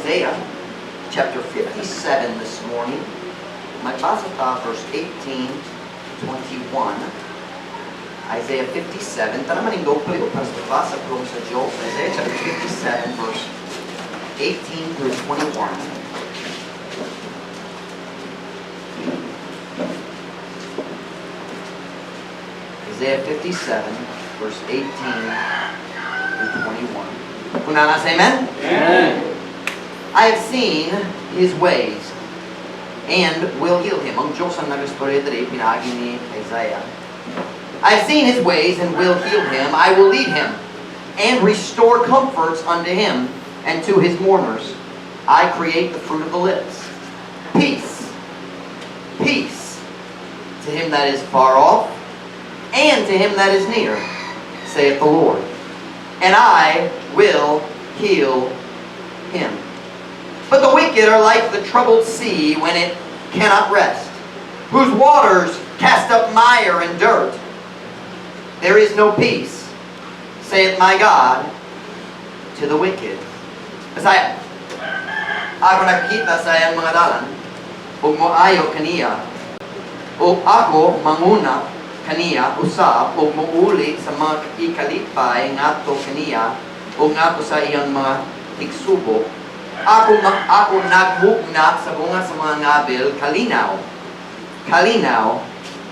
Isaiah chapter 57 this morning. Magbasa ta verse 18 to 21. Isaiah 57. Tanan manindog palihog para sa pagbasa pulong sa Diyos. Isaiah chapter 57 verse 18 through 21. Isaiah 57 verse 18 through 21. Kung naa, say amen? Amen. I have seen his ways and will heal him. Ang Diyos ang nagastorya diri pinaagi ni Isaiah. I have seen his ways and will heal him. I will lead him and restore comforts unto him and to his mourners. I create the fruit of the lips. Peace, peace to him that is far off and to him that is near, saith the Lord. And I will heal him. But the wicked are like the troubled sea when it cannot rest, whose waters cast up mire and dirt. There is no peace, saith my God, to the wicked. Bisaya. Ako nakakita sa iyang mga dalan, ug moayo kaniya, ug ako manguna kaniya usab ug mouli sa mga ikalipay ngadto kaniya ug ngadto sa iyang mga tigsubo. Ako naghugna sa bunga sa mga ngabil kalinaw. Kalinaw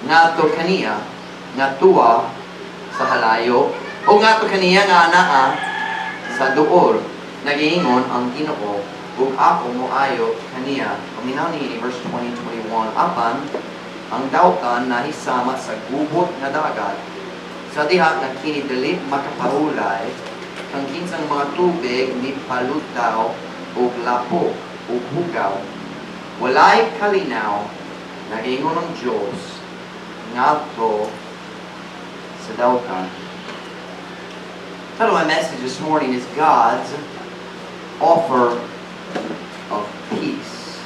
ngadto kaniya nga tuwa sa halayo o ngadto kaniya nga anaa sa duol. Nagiingon ang Ginoo ug ako moayo kaniya. Paminaw ni verse 20, 21. Apan ang dautan nahisama sa gubot nga dagat sa diha nga kini dili makaparulay, kang kinsang mga tubig ni palutaw og lapo ug hugaw. Walay kalinaw, nagingon ang Diyos ngadto sa dautan. Title of my message this morning is God's Offer of Peace.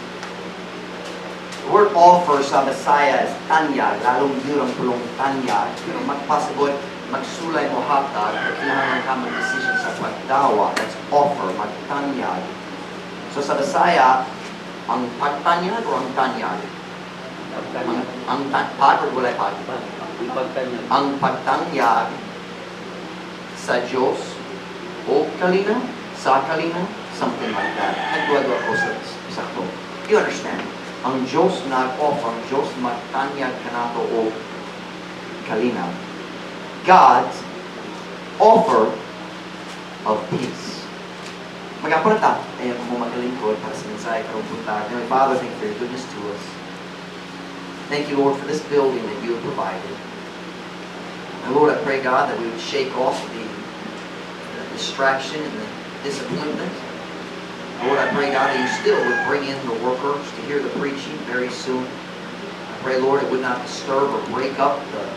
The word "offer" sa Bisaya is tanyag, lalong yun ang pulong tanyag. Pero magpasabot, magsulay mo hatag, kinahanglan ka mag-decision sa pagdawa. That's offer, magtanyag. So sa Bisaya, ang pagtanyag o ang tanyag? Ang pag or walay pag? Ang pagtanyag. Ang pagtanyag sa Diyos o kalinaw, sa kalinaw, something like that. Nagduwa ko sa sakto. You understand? Ang Diyos nag-offer, ang Diyos magtanyag kanato o kalinaw. God's offer of peace. Mag-ampo na ta. Ayan mo magalingkod para sa mensahe karong buntag. Heavenly Father, thank you for your goodness to us. Thank you, Lord, for this building that you have provided. And Lord, I pray, God, that we would shake off the distraction and the disappointment. Lord, I pray, God, that you still would bring in the workers to hear the preaching very soon. I pray, Lord, it would not disturb or break up the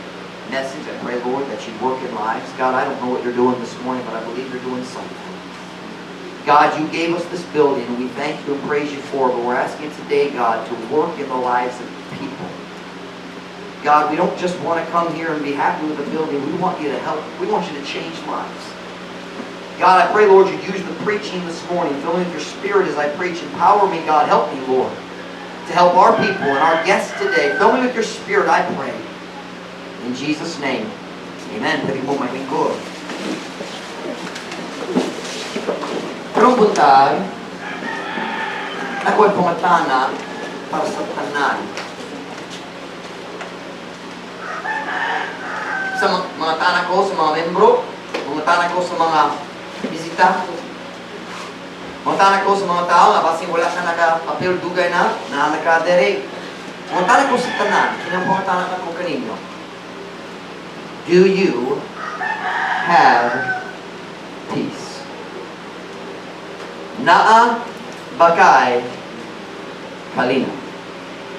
message. I pray, Lord, that you'd work in lives. God, I don't know what you're doing this morning, but I believe you're doing something. God, you gave us this building, and we thank you and praise you for it, but we're asking today, God, to work in the lives of people. God, we don't just want to come here and be happy with the building. We want you to help. We want you to change lives. God, I pray, Lord, you'd use the preaching this morning. Fill me with your Spirit as I preach. Empower me, God. Help me, Lord, to help our people and our guests today. Fill me with your Spirit, I pray. In Jesus' name, amen. Pwede mo maglingkod. Karong buntag, ako ay pangatana para sa tanan. Sa mga tanak ko, sa mga membro, mga tanak ko sa mga bisita, mga tanak ko sa mga tao nga basin wala ka naka-apil dugay na, na nakadere. Mga tanak ko sa tanan, kinang pangatana ko kaninyo. Do you have peace? Naa ba kay kalinaw?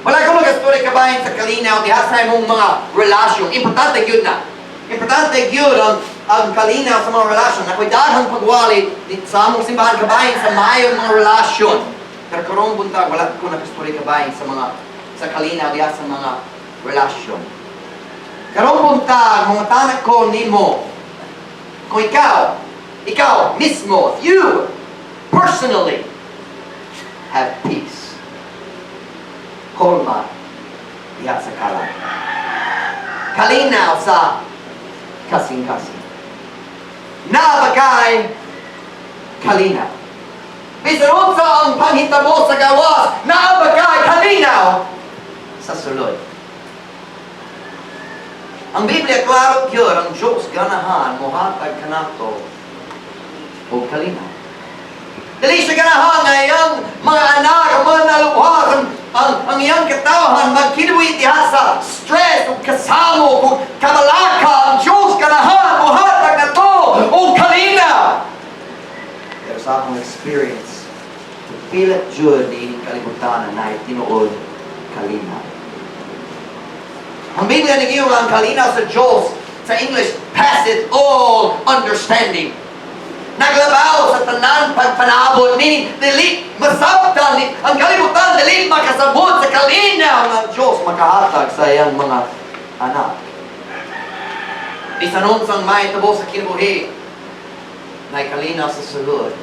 Wala ko magastorya kabahin sa kalinaw diha sa imong mga relasyon. Importante gyud na. Importante gyud ang kalinaw sa mga relasyon. Ako'y daghang pagwali sa among simbahan kabahin sa maayong mga relasyon. Pero karong buntag wala ko nakastorya kabahin sa kalinaw diha sa mga relasyon. Karong buntag, mga tanak ko nimo. Kung ikaw mismo, if you personally have peace. Kalma diha sa kalag. Kalinaw sa kasing-kasing. Naa ba kay kalinaw? Bisan unsa ang panghitabo sa gawas, naa ba kay kalinaw sa sulod? Ang Biblia klaro gyud, ang Diyos ganahan mohatag kanato og kalinaw. Dili siya ganahan nga iyang mga anak, ang mga naluwas, ang iyang katawhan magkinabuhi diha sa stress ug kasamok ug kabalaka. Ang Diyos ganahan mohatag nato og kalinaw. Pero sa akong experience, pilit jud niining kalibutan na tinuod kalinaw. Ang Biblia nag ang kalinaw sa Diyos, sa English, passeth all understanding. Naglabaw sa tanan pagpanabot, meaning dili masabtan ni ang kalibutan, dili makasabot sa kalinaw ng Diyos makahatag sa iyang mga anak. Bisan unsang mahitabo sa kinabuhi, naay kalinaw sa sulod.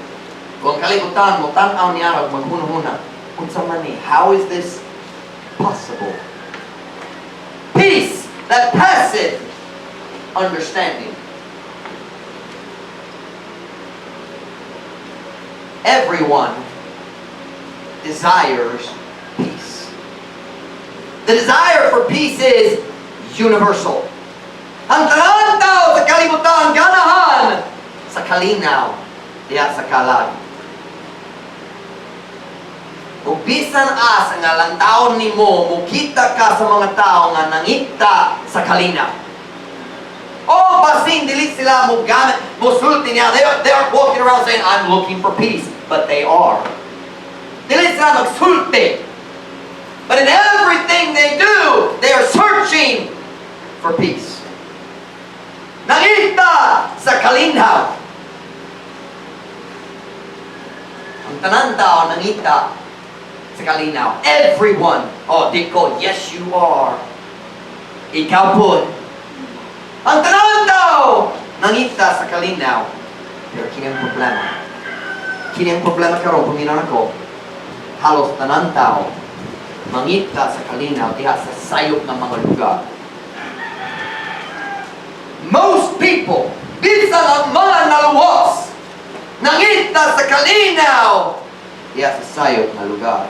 Kung ang kalibutan mo tan-aw niya og maghunahuna, unsa man ni? How is this possible? Peace that passeth understanding. Everyone desires peace. The desire for peace is universal. Ang tanan tao sa kalibutan ganahan sa kalinaw diha sa kalag. Ug bisan asa nga lantawon nimo, mukita ka sa mga tao nga nangita sa kalinaw. Oh, basin dili sila mo gamit, mo sulti niya. They are walking around saying, "I'm looking for peace." But they are. Dili sila magsulti. But in everything they do, they are searching for peace. Nangita sa kalinaw. Ang tanan tao nangita sa kalinaw. Everyone. Oh, di ko. Yes, you are. Ikaw po. Ang tanan tao nangita sa kalinaw. Pero kini ang problema. Kini ang problema karon paminaw nako. Halos tanan tao mangita sa kalinaw diha sa sayop ng mga lugar. Most people, bisan ang mga naluwas, nangita sa kalinaw diha sa sayop nga lugar.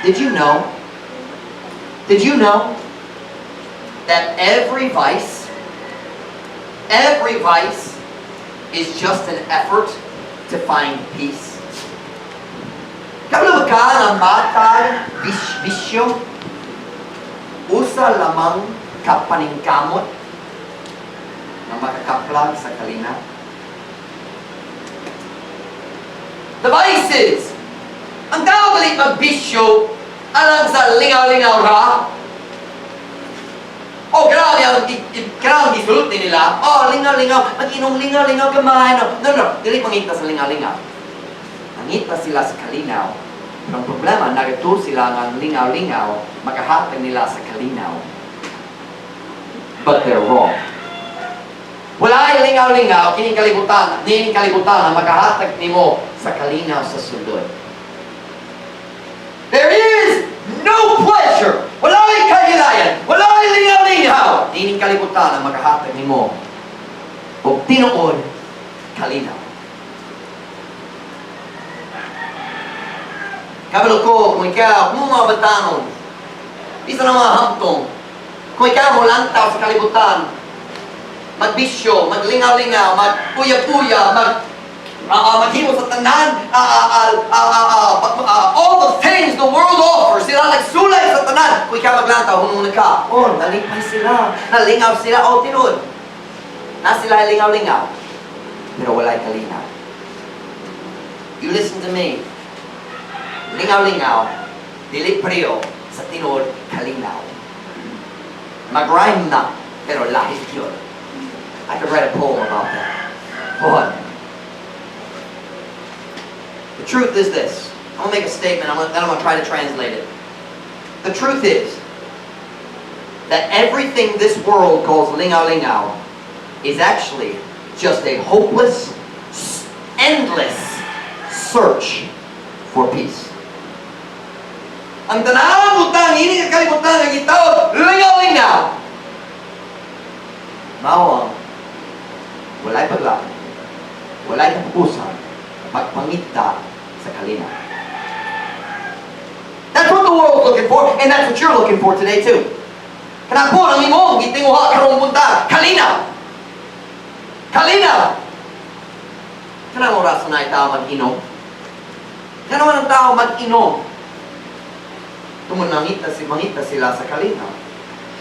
Did you know? Did you know that every vice is just an effort to find peace? Kabalo ka nga matag bisyo, usa lamang ka paningkamot nga makakaplag sa kalinaw? The vices! Ang tao dili magbisyo alang sa lingaw-lingaw ra. Oh, grabe ang gisulti nila. Oh, lingaw-lingaw, mag-inom lingaw-lingaw gamay. No, no, no, dili mangita sa lingaw-lingaw. Nangita sila sa kalinaw. Pero ang problema, nagatuo sila nga ang lingaw-lingaw, makahatag nila sa kalinaw. But they're wrong. Wala ay lingaw-lingaw, kining kalibutan, niining kalibutan ang makahatag nimo sa kalinaw sa sulod. There is no pleasure. Wala ay kahilayan. Wala ay lingaw-lingaw. Niining kalibutan ang makahatag nimo og tinuod kalinaw. Kabalo ko, kung ikaw, kung mga batanon, isa na mga hamtong, kung ikaw mo lantaw sa kalibutan, magbisyo, maglingaw-lingaw, magpuya-puya, maghimo sa tanan, all the things the world offers, sila nagsulay sa tanan. Kung ikaw maglantaw, hunong ka, oh, nalipay sila, nalingaw sila, oh, tinuod. Na sila lingaw-lingaw, pero walay kalinaw. You listen to me. Lingaw-lingaw, dili pareho sa tinuod kalinaw. Mag-rhyme na, pero lahi yun. I could write a poem about that. But the truth is this. I'm going to make a statement, then I'm going to try to translate it. The truth is that everything this world calls lingaw-lingaw is actually just a hopeless, endless search for peace. Ang tanang butang, ini nga kalibutan nga gitawag lingaw-lingaw. Mao ang walay paglaom, walay katapusan, pagpangita sa kalinaw. That's what the world's looking for, and that's what you're looking for today too. Kana po ang imong gitinguha karong buntag, kalinaw. Kalinaw. Kanang oras na tao mag-inom. Ngano man ang tao mag-inom? Tungod mangita sila sa kalinaw.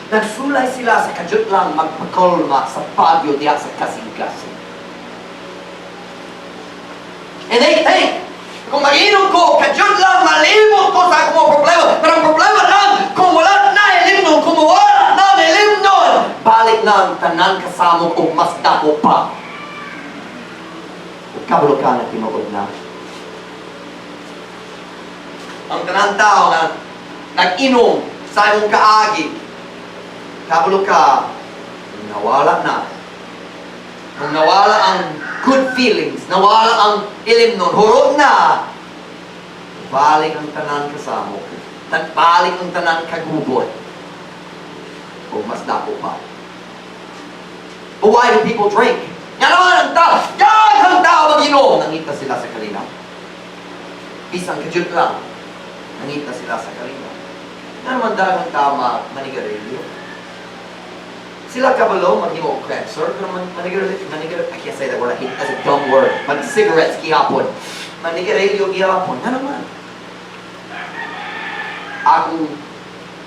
Nagsulay sila sa kadyot lang magpakolma sa pagyo diya sa kasing-kasing. And they think, kung mag-inom ko, kadyot lang, malimot ko sa akong mga problema. Pero ang problema lang, kung wala na ilimnon, kung wala na ilimnon, balik na ang tanan kasamok o mas dako pa. Ug kabalo ka na tinuod na. Ang tanan tao na nag-inom sa imong kaagi, kabalo ka, nawala na. Kung nawala ang good feelings, nawala ang ilimnon, hurot na, balik ang tanan kasamok, balik ang tanan kagubot, o mas dako pa. But why do people drink? Nga naman ang tao, daghang tao mag-inom. Nangita sila sa kalinaw. Bisang kadyot lang, nangita sila sa kalinaw. Nga naman daghang tao manigarilyo. Sila kabalo maghimo og cancer, pero manigarilyo, manigarilyo, I can't say that word, I hate, that's a dumb word. Mag-cigarettes gihapon. Manigarilyo gihapon. Nga naman.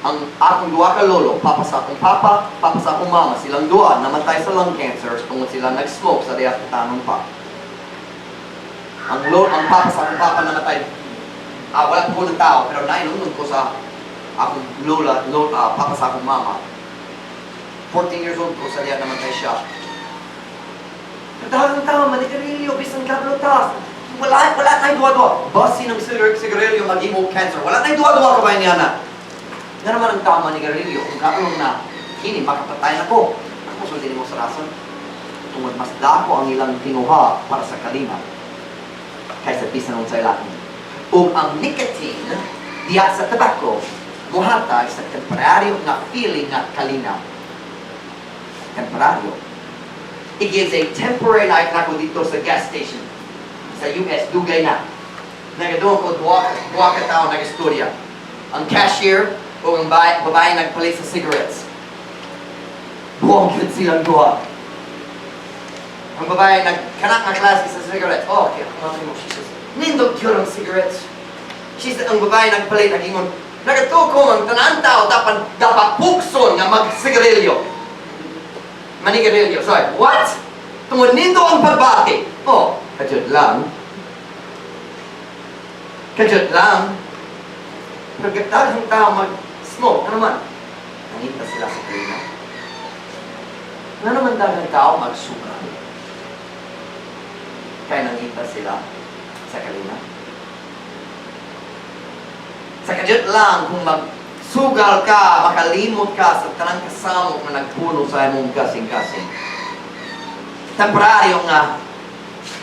Ang akong duha ka lolo, papa sa akong papa, papa sa akong mama, silang duha namatay sa lung cancer tungod sila nag-smoke sa diha tanon pa. Ang papa sa akong papa namatay. Wala ko ng tao, pero nainunod ko sa akong lola, lola, papa sa akong mama. 14 years old ko sa diha namatay siya. Pero daghang tao, manigarilyo, bisan kabalo ta. Wala na'y duwa-duwa. Basi ng sigarilyo maghimo cancer. Wala na'y duwa-duwa ka ba niya na? Nga naman ang tao manigarilyo, kung kaulong na, kini, makapatay na ko. Ako sundin mo sa rason. Tungod mas dako ang ilang tinguha para sa kalinaw kaysa bisan unsay lain. Ug ang nicotine diha sa tobacco muhatag sa temporaryo nga feeling nga kalinaw. Temporaryo. It gives a temporary life nako dito sa gas station sa US, dugay na. Nagaduha ko, duha ka tao nag-istorya. Ang cashier o ang babae nagpalit sa cigarettes. Buwang gyud silang duha. Ang babae nag kanak nga klase sa cigarettes. "Oh, okay, ako mo." She says, "Nindot gyud ang cigarettes." She said, ang babae nagpalit, nagingon, "Nagatuo ko ang tanan tao dapat pugson nga magsigarilyo." Manigarilyo, sorry. "What? Tungod nindot ang pagbati." "Oh, kadyot lang. Kadyot lang." Pero daghang tao mag-smoke, ano man? Nangita sila sa kalinaw. Ano naman daghang tao magsugal? Kaya nangita sila sa kalinaw. Sa kadyot lang kung magsugal ka, makalimot ka sa tanang kasamok na nagpuno sa imong kasing-kasing. Temporaryo nga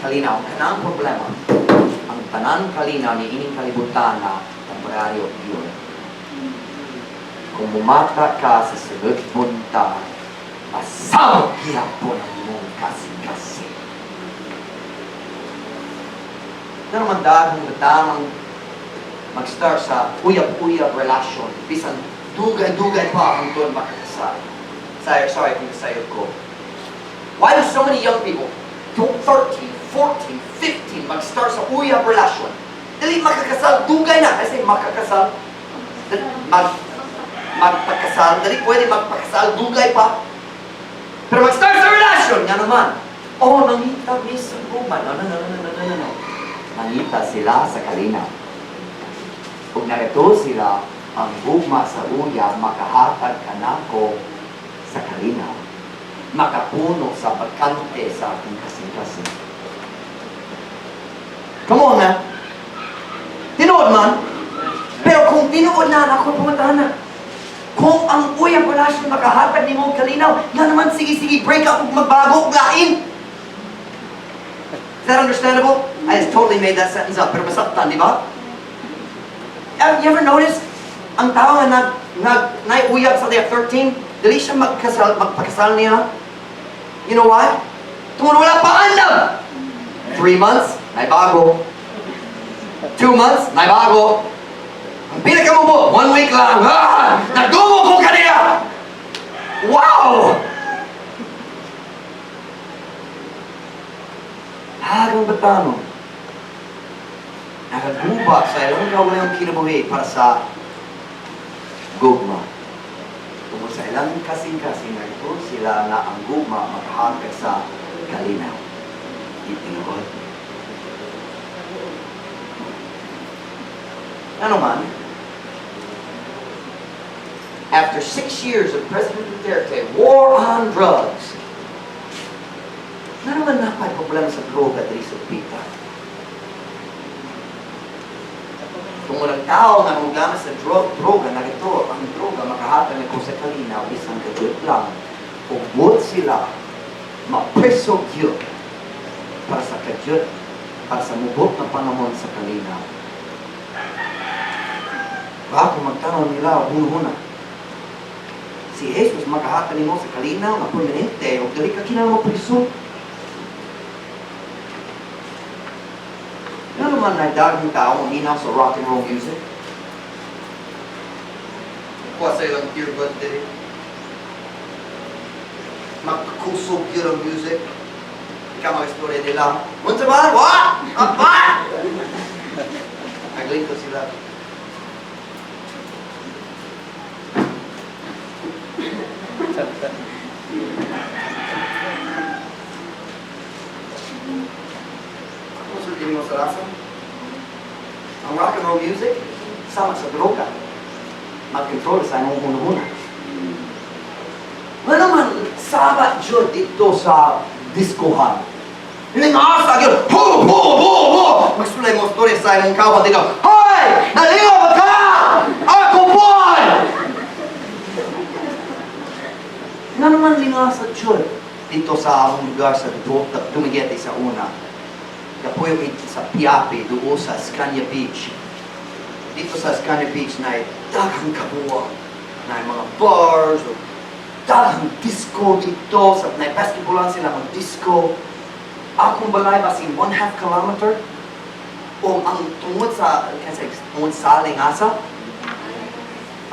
kalinaw. Kanang problema, ang tanan kalinaw ni ining kalibutan na temporaryo yun. Kung mumata ka sa sulod buntag, masamok gihapon ang imong kasing-kasing. Pero man daghang tamang mag-start sa uyab-uyab relasyon, bisan dugay-dugay pa hangtod makakasal. Sorry, sorry kung kasayod ko. Why do so many young people, 13, 14, 15, mag-start sa uyab relasyon? Dili makakasal, dugay na. Kasi makakasal, magpakasal, dali pwede magpakasal, dugay pa. Pero mag-start sa relasyon, nga naman. "Oh, nangita mi sa gugma." No, no, no, no, no, no, no, no. Nangita sila sa kalinaw. Kung narito sila, ang gugma sa uyab makahatag kanako sa kalinaw. Makapuno sa bakante sa akong kasing-kasing. Come on na. Tinuod man. Pero kung tinuod na, ako pangutana. Kung ang uyab relasyon makahatag nimo og kalinaw, nga naman sige-sige break up ug magbago og lain? Is that understandable? I just totally made that sentence up. Pero masaktan, di ba? Have you ever noticed, ang tao nga nag, nag, naiuyab sa day 13, dili siya magkasal, magpakasal niya? You know why? Tungod wala pa andam! 3 months, naibago. 2 months, naibago. Ang pinakamubo, one week lang. Ah! Nagdumo ko kaniya! Wow! Hagang batanon, nakaguba sa ilang kaugalingong kinabuhi para sa gugma. Tungod sa ilang kasing-kasing, nagtuo sila nga ang gugma makahatag sa kalinaw. Di tinuod. Ano man, after 6 years of President Duterte war on drugs, na naman napay problema sa droga diri sa Dapitan? Kung ang tao nga problema sa droga, nagito, ang droga makahatag nako sa kalinaw, isang kadyot lang. Ug sila, mapreso gyud para sa kadyot, para sa mubot na panahon sa kalinaw. Baka magtanong nila, hunhuna. Si Jesus makahatag nimo sa kalinaw na permanente, o dili ka kinahanglan mapriso. Ano naman na daghang tao maminaw sa rock and roll music? Kuha sa ilang earbud diri. Magkusog yun ang music. Ikaw mag-istorya nila. Unsa ba? What? Ah, what? Naglingkod sila. Musulti mo sa rasa? Ang rock and roll music, sama sa droga. Mag-control sa imong hunahuna. Nga naman, sabat jud dito sa diskohan. Lingasa gyud, hu, hu, hu, hu! Magsulay mo storya sa imong kawan dito. Hoy! Nalingaw ba ka? Ako boy! Nga naman lingasa jud dito sa among lugar sa Dumaguete sa una. Kapuyo mi sa Piapi, duo sa Escanya Beach. Dito sa Escanya Beach na daghang kabuwang, na mga bars, o daghang disco dito, sa na basketballan sila mag disco. Akong balay basin 1.5 kilometer. O ang tungod sa, can I say, tungod sa alingasa?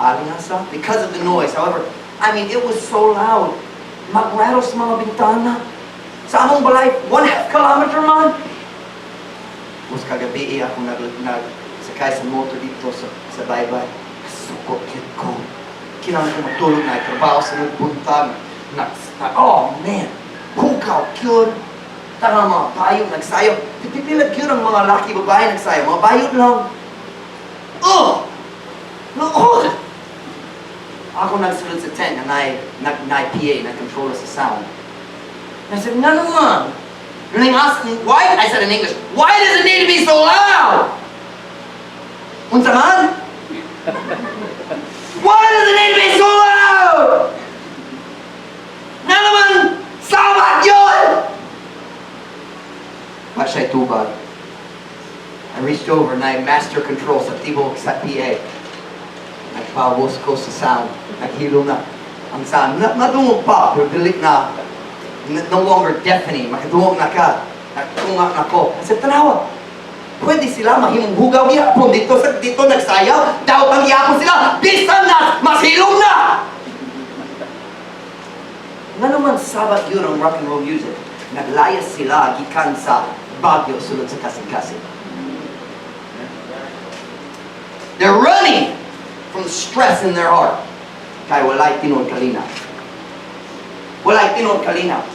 Alingasa? Because of the noise. However, I mean, it was so loud. Mag-rattle sa mga bintana. Sa among balay, 1.5 kilometer man. Tapos kagabi eh, ako nag sakay sa motor dito sa baybay. Kasuko gyud ko. Kailangan ko matulog na trabaho sa nagbuntag. Na, oh man, hugaw gyud. Tara mga bayo nagsayo. Pipila gyud ang mga laki babae nagsayo. Mga bayo lang. Oh! Nood! Ako nagsulod sa tent na na PA, na controller sa sound. I said, "No, naman. You're asking, why?" I said in English, "Why does it need to be so loud? Unsa man? Why does it need to be so loud? Na naman, sabat yun!" Wa siya'y tubag. I reached over and I master control sa tibok sa PA. Nagpawos ko sa sound. Naghilom na ang sound. Na, madungog pa, pero dili na no longer deafening. Makadungog na ka. Nagtunga na ko. I said, "Tanawa. Pwede sila mahimong hugaw gihapon dito sa dito nagsayaw. Daw pang gihapon sila. Bisan na! Mas hilom na!" Nga naman sabat yun ang rock and roll music. Naglayas sila gikan sa Baguio sulod sa kasing-kasing. They're running from the stress in their heart. Kay walay tinuod kalinaw. Walay tinuod kalinaw.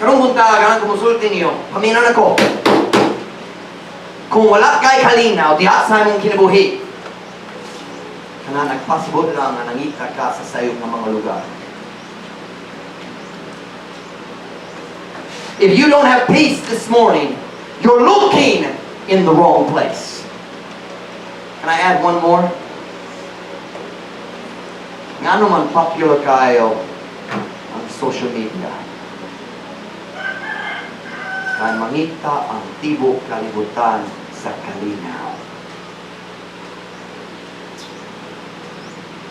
Karong buntag, ang kumusulti niyo, paminaw nako. Kung wala kay kalinaw, diha sa imong kinabuhi, kana nagpasibot lang nga nangita ka sa sayop nga mga lugar. If you don't have peace this morning, you're looking in the wrong place. Can I add one more? Nga naman popular kayo ang social media. Kay mangita ang tibok kalibutan. sa kalinaw.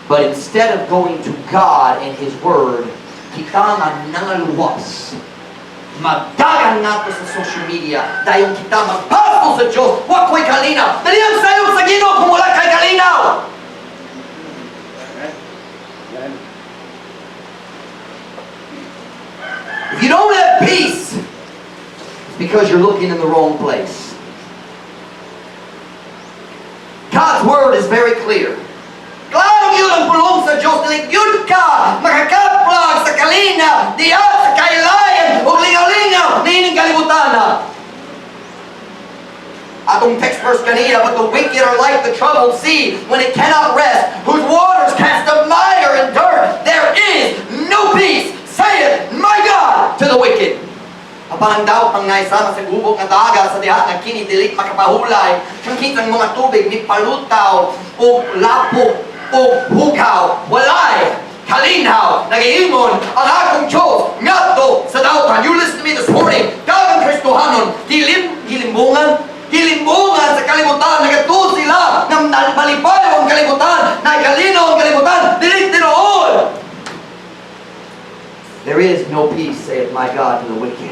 But instead of going to God and His Word, kita nga nangaluwas. Magdagan nato sa social media, dayon kita magpasto sa Diyos, wa ko'y kalinaw. Dali ang sayo sa Ginoo kung wala kay kalinaw. Amen. If you don't have peace, it's because you're looking in the wrong place. God's Word is very clear. Klaro gyud ang pulong sa Diyos, dili gyud ka makakaplag sa kalinaw, diha sa kailayan ug lingaw-lingaw niining kalibutan. Atong text verse kanina, "But the wicked are like the troubled sea when it cannot rest, whose waters cast up mire and dirt. There is no peace, saith my God, to the wicked." Apan ang daot ang naisama sa gubok nga dagat, sa diha nga kini dili makapahulay, kang kitang mga tubig ni palutaw o lapok o hugaw, walay kalinaw, nagaingon ang akong Diyos ngadto sa dautan. You listen to me this morning, daghang Kristohanon, gilim, gilimbungan, gilimbungan sa kalibutan, nagatuo sila nga malipayo ang kalibutan, nagalinaw ang kalibutan, dili tinuod. "There is no peace, saith my God, to the wicked."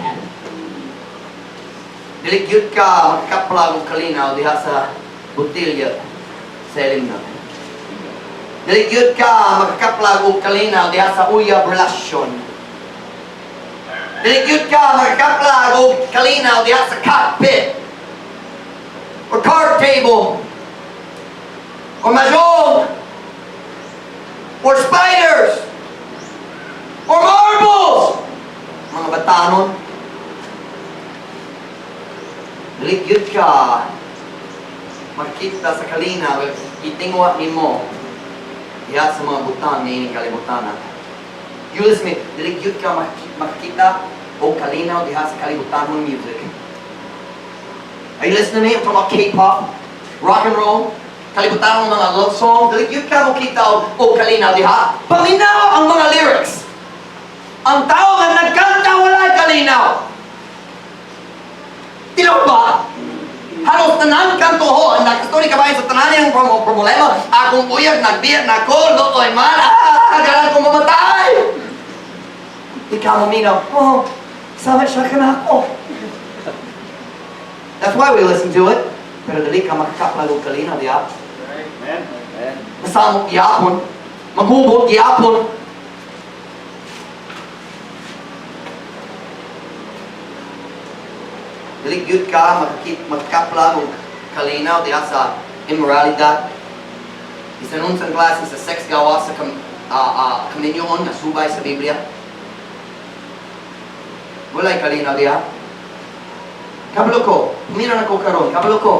Dili gyud ka magkaplag og kalinaw diha sa botilya sa ilimna. Dili gyud ka magkaplag og kalinaw diha sa uyab relasyon. Dili gyud ka magkaplag og kalinaw diha sa cockpit or card table or mahjong or spiders or marbles. Mga batanon. Dili gyud ka makita sa kalinaw itingwa nimo diha sa mga butang niining kalibutan. You listen to me, dili gyud ka makita og kalinaw diha sa kalibutan music. Are you listening to me? I'm talking about K-pop, rock and roll, kalibutan ng mga love song. Dili gyud ka makita og kalinaw diha. Paminaw ang mga lyrics. Ang tao nga nagkanta, walay kalinaw. Tinuod ba? Halos tanan kantohon, nakastorya ka ba sa tanan yung problema? Akong uyab, nagbiya nako, luoy man, ah, ganahan ko mamatay! Ikaw maminaw, "Oh, sama siya ka na ako." That's why we listen to it. Pero dili ka makakaplag og kalinaw diha. Amen. Amen. Masamok gyapon, maghubot gyapon. Dili gyud ka magkaplag og kalinaw diha sa immoralidad. Bisan unsang klase sa sex gawas sa kaminyoon nga subay sa Biblia. Walay kalinaw diha. Kabalo ko, pumira na ko karon, kabalo ko.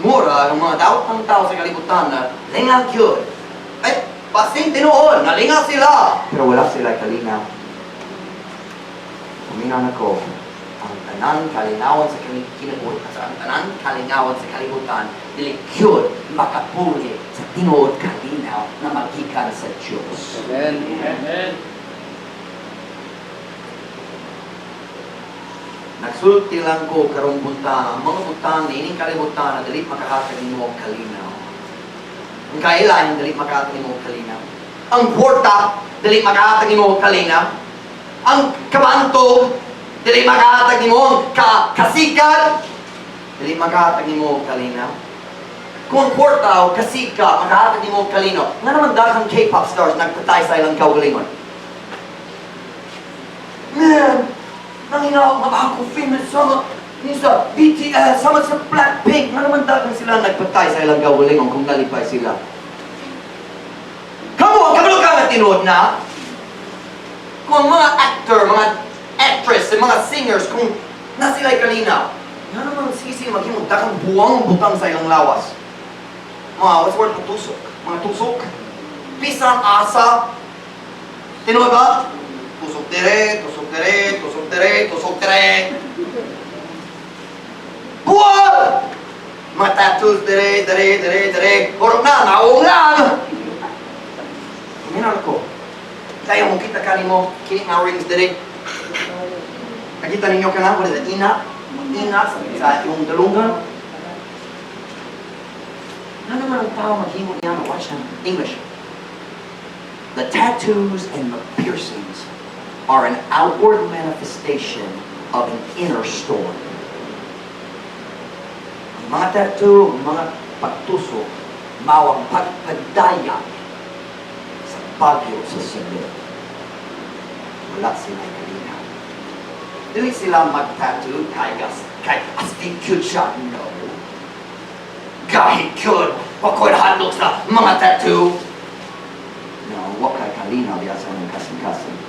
Mura ang mga daot ng tao sa kalibutan na lingaw gyud. Ay, basin tinuod, nalingaw sila. Pero wala sila kalinaw. Paminaw na ko, ang tanan kalinawan sa kinabuhi, sa ang tanan kalingawan sa kalibutan, dili gyud makapuli sa tinuod kalinaw na magikan sa Diyos. Amen. Amen. Nagsulti lang ko karong buntag, ang mga butang niining kalibutan na dili makahatag nimo og kalinaw. Ang kailahan, dili makahatag nimo og kalinaw. Ang kwarta, dili makahatag nimo og kalinaw. Ang kabantog, dili makahatag nimo. Ang kasikat, dili makahatag nimo og kalinaw. Kung ang kwarta o kasikat makahatag nimo og kalinaw, nga naman daghang K-pop stars nagpatay sa ilang kaugalingon? Man, nanginaw nga ako famous sama ni sa BTS, sama sa Blackpink. Nga naman daghang sila nagpatay sa ilang kaugalingon kung nalipay sila? Come on, kabalo ka nga tinuod na. Kung ang mga actor, mga actress, and mga singers, kung na sila'y kalinaw, nga naman sisi maghimong daghang buwang butang sa ilang lawas. Mga, what's the word for tusok? Mga tusok. Bisan asa. Tinuod ba? Tusok dire, tusok dire, tusok dire, tusok dire. Buwag! Mga tattoos dire, dire, dire, dire. Hurot na, naong lang! Paminaw ko. Kaya mo kita kanimo, kini nga rings dire. Nakita ninyo ka na, what is it? Ina? Ina sa iyong dalungan. Nga naman ang tao maghimo niya? Watch now. English. The tattoos and the piercings are an outward manifestation of an inner storm. Ang mga tattoo, ang mga pagtusok, mao ang pagpadayag sa bagyo sa sulod. Wala sila kalinaw. Dili sila mag-tattoo kay astig cute siya. No. Gahi cute. Wa ko'y hadlok sa mga tattoo. No, wa kay kalinaw diya sa imong kasing-kasing.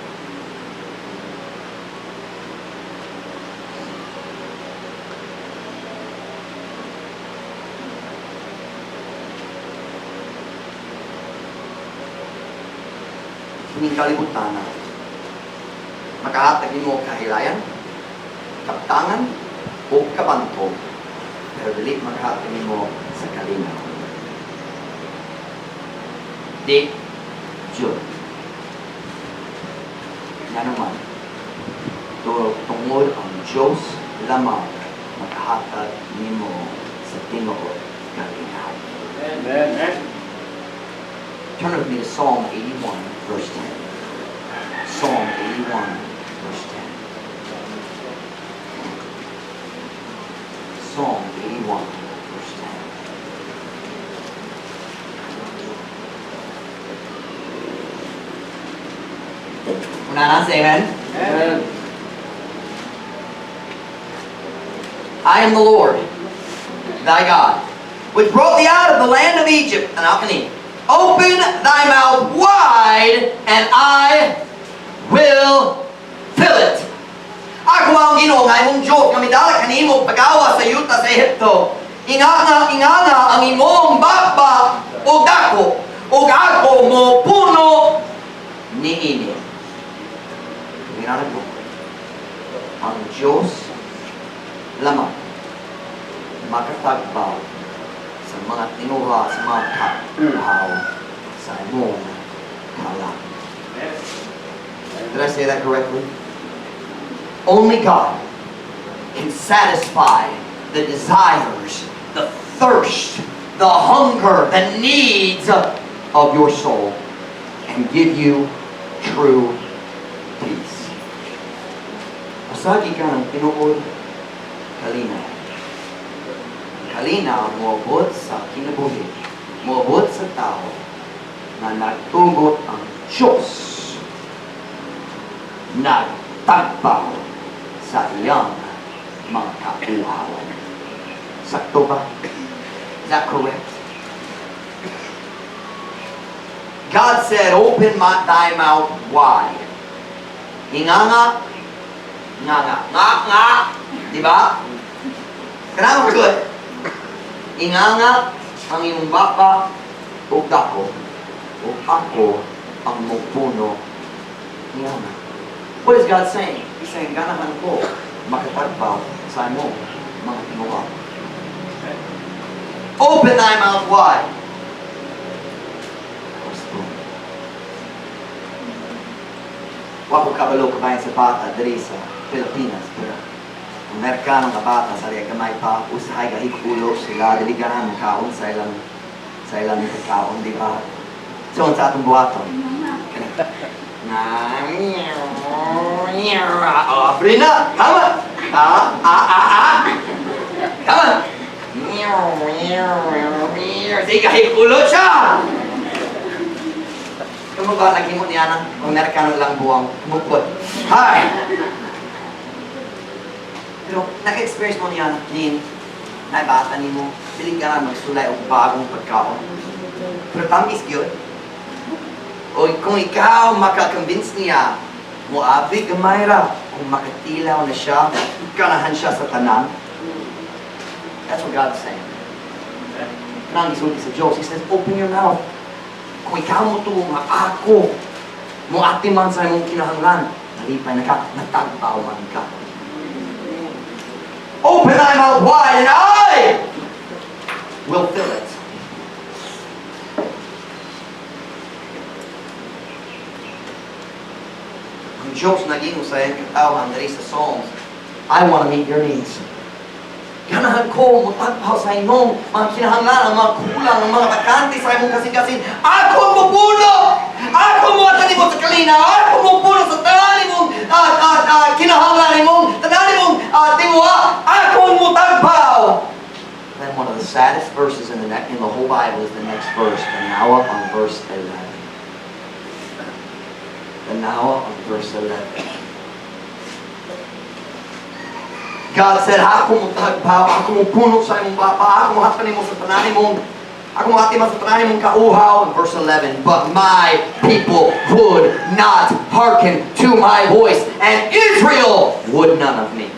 Kining kalibutan na makahatag nimo kahilayan, kaptangan, o kabantog, pero dili makahatag nimo sa kalinaw. Di jud. Nga naman, tungod ang Diyos lamang makahatag nimo sa tinuod kalinaw. Amen. Turn with me to Psalm 81, verse 10. Psalm 81, verse 10. Psalm 81, verse 10. Una na, say amen. Amen. I am the Lord, thy God, which brought thee out of the land of Egypt. And kani, open thy mouth wide, and I will fill it. Ako ang Ginoo nga imong Diyos nga midala kanimo pagawa sa yuta sa Ehipto. Inganga, inganga ang imong baba og dako, ug ako mo puno niini. Ginanag mo. Ang Diyos lamang makatagbaw sa mga tinguha, sa mga kauhaw sa imong kalag. Did I say that correctly? Only God can satisfy the desires, the thirst, the hunger, the needs of your soul and give you true peace. Pasagi ka ng tinuod kalinaw. Kalinaw moabot sa kinabuhi, moabot sa tao na nagtugot ang Diyos, nagtagbaw sa iyang mga kauhaw. Sakto ba? Is that correct? God said, "Open thy mouth wide." Inganga, nga nga, nga nga, di ba? Kanang good. Inganga ang imong baba ug dako, ug ako ang mopuno niana. What is God saying? He's saying, ganahan ko makatagbaw sa imong mga tinguha. Open thy mouth wide. Verse 2. Wa ko kabalo kabayan sa bata diri sa Pilipinas, pero ang Amerikano nga bata sa riya gamay pa, usahay gahig ulo sila, dili ganahan kaon sa ilang pagkaon, di ba? So, sa atong buhaton? Na, oh, abri na! Come on! Ah, ah, ah, ah! Come on! Sige, gahig ulo siya! Kamo ba naghimo niya ng Amerikano lang buwang kumupot? Hi! Pero naka-experience mo niya, nin, na bata nimo, dili ka na magsulay og bagong pagkaon. Pero tamis gyud. O kung ikaw maka-convince niya, moabri gamay ra, kung makatilaw na siya, ganahan siya sa tanan. That's what God's saying. Kanang gisulti sa Diyos. He says, "Open your mouth." Kung ikaw mo tuo nga ako, mo atiman sa imong kinahanglan, nalipay na ka, natagbaw man ka. Open thy mouth wide and I will fill it. Ang Diyos naging sa iyang katawhan diri sa Psalms, I want to meet your needs. Ganahan ko motagpaw sa imong mga kinahanglan, ang mga kulang, ang mga bakante sa imong kasing-kasing. Ako mopuno! Ako mohatag nimo sa kalinaw! Ako mopuno sa tanan imong kinahanglan imong, tanan imong tinguha! Ako motagpaw! Then one of the saddest verses in the whole Bible is the next verse, Tanawa on verse 11. Tanawa on verse 11. God said, "Ako motagpaw, ako mopuno sa imong baba, ako mohatag nimo sa tanan imong, ako moatiman sa tanan imong kauhaw." In verse 11, "But my people would not hearken to my voice, and Israel would none of me."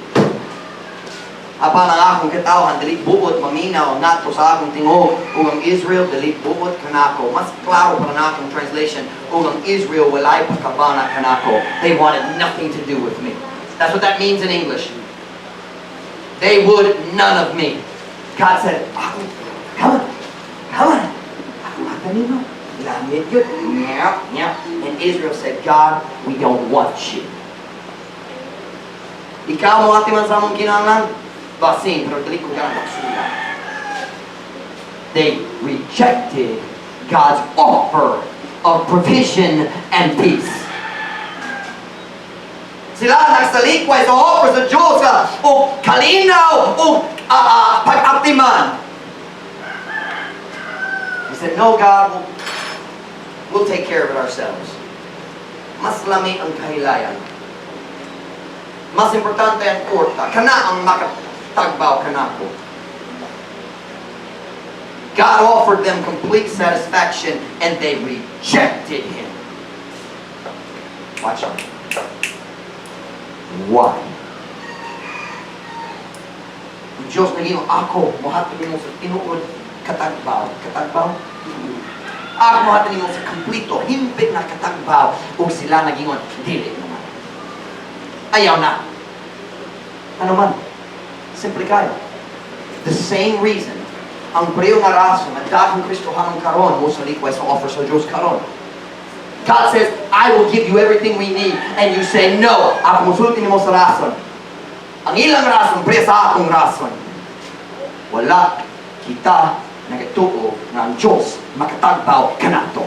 Apan ang akong katawhan dili buot maminaw ngadto sa akong tingog, ug ang Israel dili buot kanako. Mas klaro para na akong translation, ug ang Israel walay pakabana kanako. They wanted nothing to do with me. That's what that means in English. They would none of me. God said, "Ako, come on, come on. Ako hatag nimo. Langit yun. Meow, meow." And Israel said, "God, we don't want you. Ikaw moatiman sa among kinahanglan? Basin, pero dili ko ganahan sila." They rejected God's offer of provision and peace. Sila nagsalikway sa offer sa Diyos o kalinaw o pag-atiman. He said, "No, God, we'll take care of it ourselves. Mas lami ang kahilayan. Mas importante ang kwarta. Kana ang makatagbaw kanako." God offered them complete satisfaction and they rejected Him. Watch out. Why? Ang Diyos nag-ingon, "Ako mohatag nimo sa tinuod katagbaw." Katagbaw? Ako mohatag nimo sa kompleto, himpit na katagbaw. Ug sila nag-ingon, "Dili naman. Ayaw na." Ano man? Simple kayo. The same reason, ang pareho nga rason na daghang Kristohanon karon mosalikway sa offer sa Diyos karon. God says, "I will give you everything we need." And you say, "No, ako musulti nimo sa rason." Ang ilang rason, pre sa akong rason. Wala kita nagatuo nga ang Diyos makatagbaw kanato.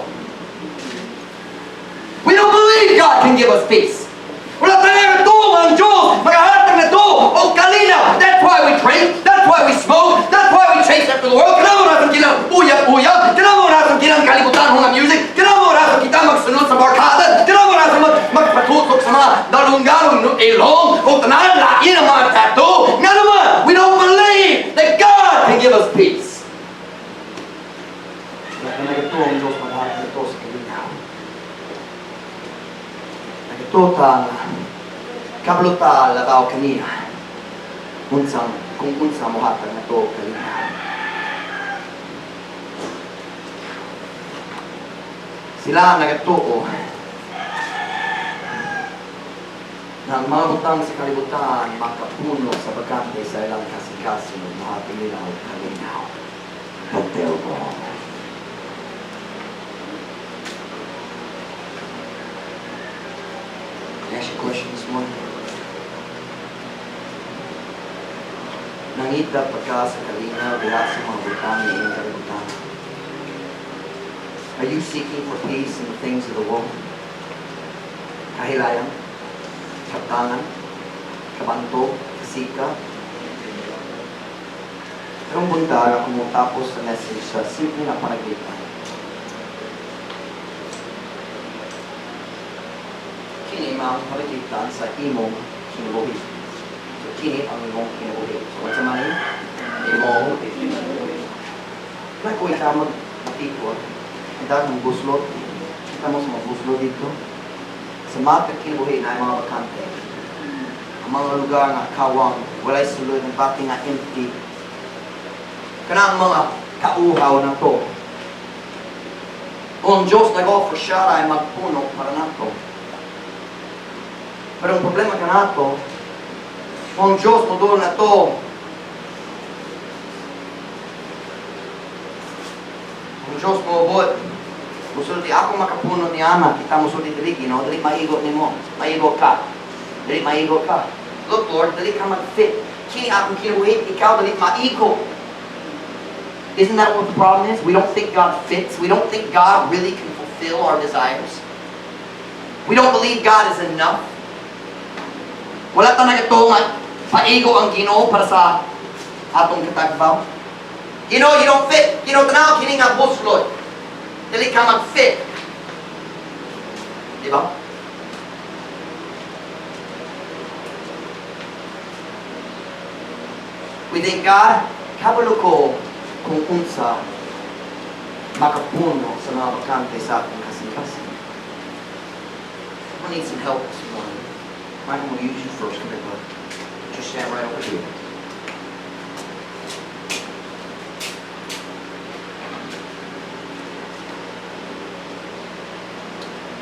We don't believe God can give us peace. Wala tayo nagatuo nga ang Diyos makahatag nato og kalinaw. That's why we drink. That's why we smoke. That's why we chase after the world. Kana mao rason kitang uyab-uyab. Kana mao rason kitang kalibutan nga music. Kana mao rason kita magsunod sa barkada. Kana mao rason magpatutok sa mga dalunggan, ilong, o tanan, lain ang mga tattoo. Nga naman, we don't believe that God can give us peace. Kaya nagatuo ang Diyos maghatag nato sa kalinaw. Nagatuo ta nga kabalo ta labaw kaniya unsang kung unsa mohatag nato kalinaw. Sila nagatuo na ang mga butang sa kalibutan makapuno sa bakante sa ilang kasing-kasing ug mohatag nila og kalinaw. But they're wrong. Can I ask you a question this morning? Nangita pa ka sa kalinaw diha sa mga butang niining kalibutan? Are you seeking for peace in the things of the world? Kahilayan? Kaptangan? Kabanto? Kasika? Karong buntag, ako motapos sa message sa simple nga panagbitan. Kini maong panagbitan sa imong kinabuhi. So kini ang imong kinabuhi. So what's man ni? Imong kinabuhi. Like ko ikaw magtikod, ang daghang buslot, kita mo sa mga buslot dito. Sa mga kinabuhi na mga bakante. Ang mga lugar nga kawang, walay sulod, ang bati nga empty. Kanang mga kauhaw na to. Kung ang Diyos nag-offer siya ay magpuno para nato. Pero ang problema kanato, kung ang Diyos modul na to, kung Diyos moabot, musulti ako makapuno ni Ana, kita musulti dili, Ginoo, dili maigo nimo, maigo ka. Dili maigo ka. Look, Lord, dili ka mag-fit. Kini akong kinabuhi, ikaw dili maigo. Isn't that what the problem is? We don't think God fits. We don't think God really can fulfill our desires. We don't believe God is enough. Wala ta nagatuo nga paigo ang Ginoo para sa atong katagbaw. Ginoo, you don't fit. Ginoo, tanaw kini nga buslot. Dili ka mag-fit. Di ba? We think, "God, kabalo ko kung unsa makapuno sa mga bakante sa akong kasing-kasing." I need some help this morning. Michael, will use you first. Come here, bud. Just stand right over here.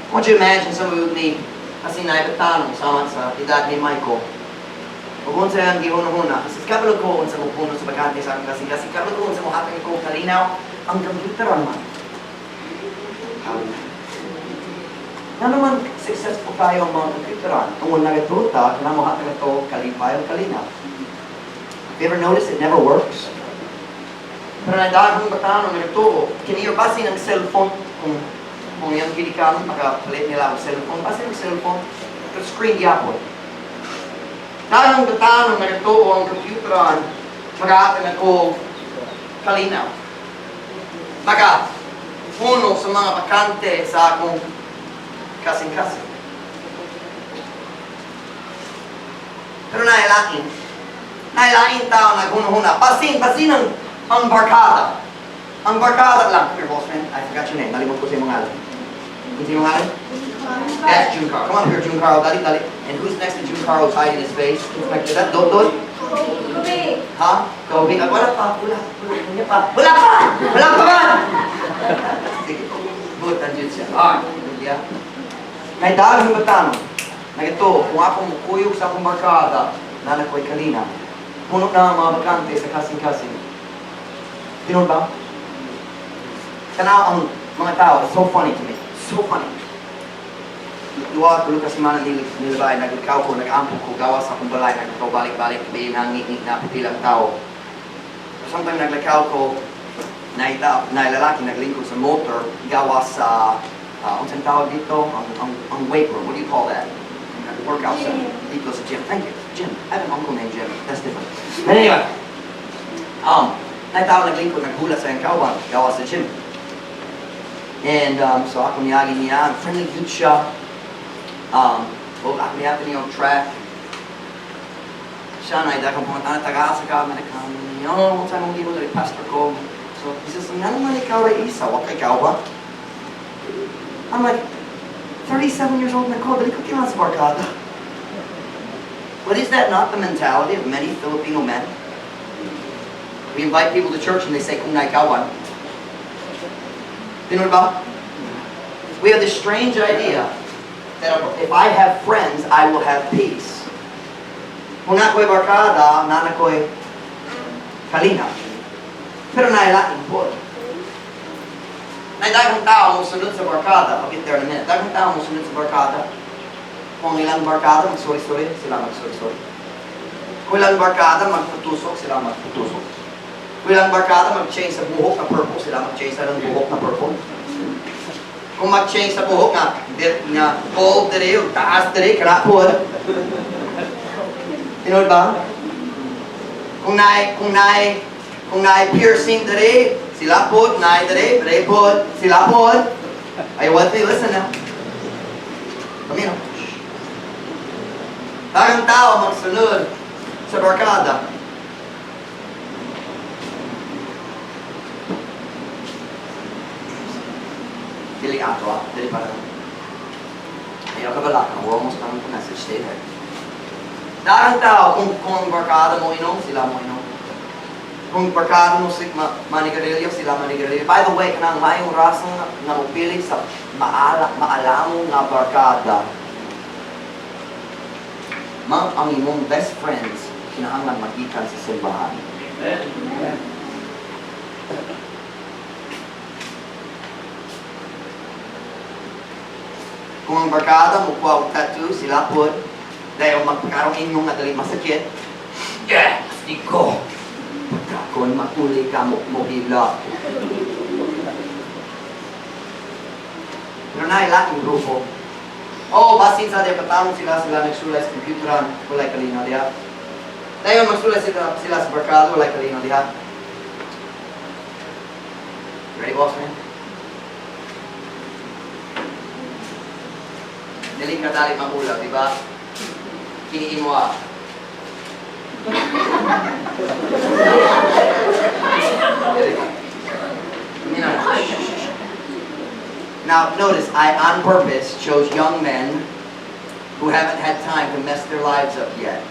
I want you to imagine somebody with me kasi naibatan sama sa edad ni Michael. Ug unsa ang gihuna-huna? Kasi kabalo ko unsa mo puno sa bakante sa akong kasing-kasing. Kabalo ko unsa mo hatag ko kalinaw ang computer man. How? Nga naman successful tayo ang mga computeran. Tungod na gatuta, kana mo hatag ato kalipay o kalinaw. Have you ever noticed it never works? Pero nadaghang batanon nagtuo, kini basin ang cellphone kung iyang ginikanan makapalit nila ang cellphone, basin ang cellphone, pero screen gyapon. Daghang batanon nagtuo ang computeran, magahatag ako kalinaw. Maka puno sa mga bakante sa akong kasing-kasing. Pero nailain tao naghuna-huna, basin, basin ang barkada. Ang barkada lang. Come here, boss man. I forgot your name. Nalimot ko sa imong ngalan. Unsa imong ngalan? That's June Carl. Come on here, June Carl. Dali, dali. And who's next to June Carl who's hiding his face? Inspector, that Dot Dot? Kobe. Ha? Kobe? Ah, wala pa. Wala. Wala. Wala pa. Wala pa! Wala pa man! Sige. Good, nandiyan siya. Alright. Yeah. May daghang batanon. Nagito, kung ako mukuyog sa akong barkada, naa ko'y kalinaw. Puno na ang mga bakante sa kasing-kasing. Tinuod ba? Tanaw ang mga tao, it's so funny to me. So funny. Duha, tulo ka semana nilabay, naglakaw ko, nag-ampo ko, gawas sa akong balay, naglakaw balik-balik, may nangingit na pilang tao. Sometimes naglakaw ko, na lalaki naglingkod sa motor, gawas sa, unsang tawag dito? Ang weight room, what do you call that? Workout center. Dito sa gym. Thank you. Jim. I have an uncle named Jim. That's different. But anyway, naitao naglingkod, naghula sa iyang kauban, gawas sa gym. And so ako niyagi niya, friendly gyud siya. Well, ako niya niyang track. Siya na daghang pangutana, taga-asa ka, manakam, oh, unsa mong gihimo diri, pastor ko. So he says, "Nga naman ikaw ra isa, wa kay kauban?" I'm like, "37 years old na ko, dili ko kinahanglan sa barkada." But is that not the mentality of many Filipino men? We invite people to church and they say, "Kung naay kauban." Tinuod ba? We have this strange idea that if I have friends, I will have peace. Kung naa ko'y barkada, naa ko'y kalinaw. Pero nailain po. Nay daghang tao mo sunod sa barkada. I'll get there in a minute. Daghang tao mo sunod sa barkada. Kung ang ilang barkada magsuri-suri, sila magsuri-suri. Kung ilang barkada magputusok, sila magputusok. Kung ilang barkada mag-change sa buhok na purple, sila mag-change sa ng buhok na purple. Kung mag-change sa buhok nga, nga gold diri, ug taas diri, kana po. Tinuod ba? Kung naay piercing diri, sila pod, naay diri, diri pod, sila pod. Are you with me? Listen now. Come here. Daghang tao magsunod sa barkada. Dili ato ah, dili para. Ayaw ka balaka, we're almost done with the message, stay there. Daghang tao, kung ang barkada mo inom, sila mo inom. Kung barkada mo si manigarilyo, sila manigarilyo. By the way, kanang maayong rason nga mopili sa maalamo nga barkada, ang imong best friends kinahanglan magikan sa simbahan. Amen. Kung ang barkada mo kuha og tattoo, sila pod. Dahil magkaroon inyong nga dali masakit. Yeah! Ko. Pagkakon mauli ka mo mohila. Pero naay laing grupo. Oh, basin sa diya katamong sila sila nagsulay sa computeran, walay kalinaw diha. Dayon magsulay sila sa barkada, walay kalinaw diha. Ready, boss man? Dili ka dali maulaw, di ba? Kini imo ah. Dili. Now, notice, I on purpose chose young men who haven't had time to mess their lives up yet.